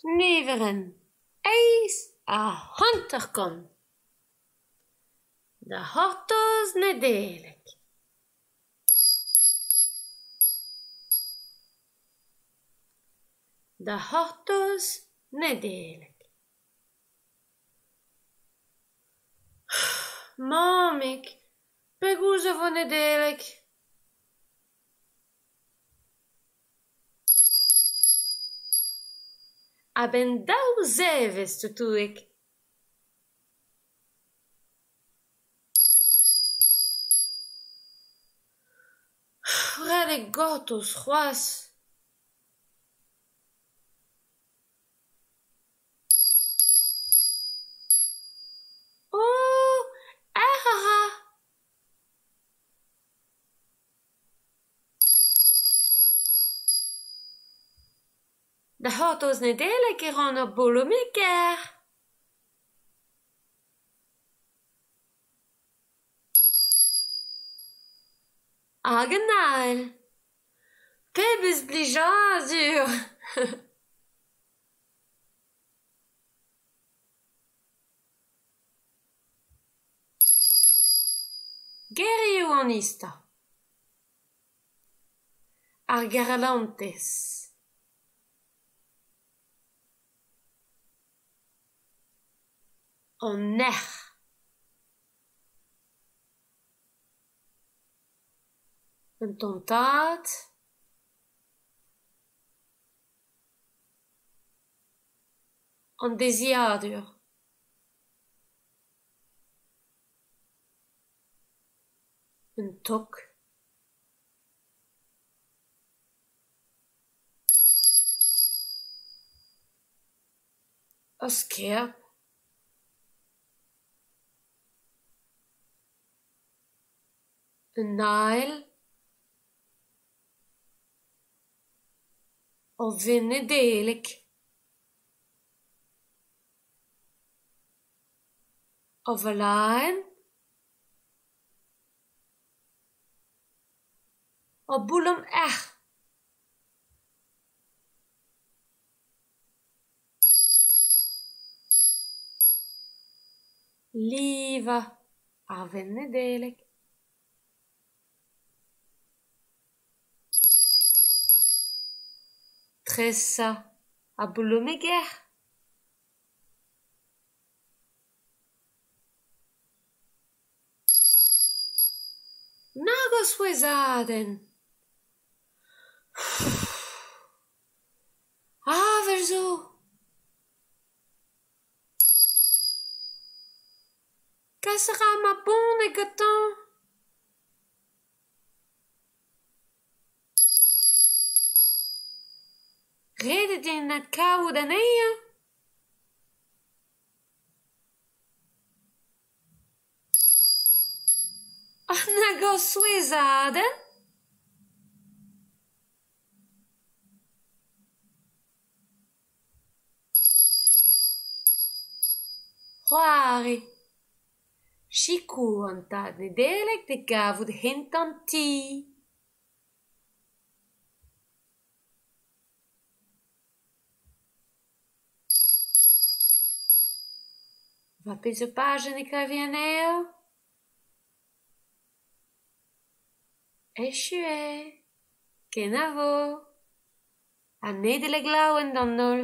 Niverenn 58. Da c'hortoz Nedeleg. Da c'hortoz Nedeleg. Mammig, pegoulz e vo Nedeleg ? A-benn daou zevezh, toutouig. Ret eo gortoz c'hoazh. Oh, erc'h a ra ! Da c'hortoz Nedeleg e ran ur bolomig-erc'h. Hag un ael ! Pebezh plijadur ! Gerioù an istor. Ar garantez. An erc'h. Un tantad. An deiziadur. Un tog. Ur skerb. Un ael. Ur wern Nedeleg. Ur valaenn. Ur boulom erc'h. Livañ ar wern Nedeleg. Tresañ ar bolomig-erc'h. Nag ur souezhadenn ! Avel zo ! Kas a ra ma boned gantañ. Ret eo din adkavout anezhañ. Nag ur souezhadenn ! C'hoari. Sikour an Tad Nedeleg da gavout hent an ti. War peseurt pajenn e kavi anezhañ ? Echu eo. Kenavo ha Nedeleg laouen d'an holl !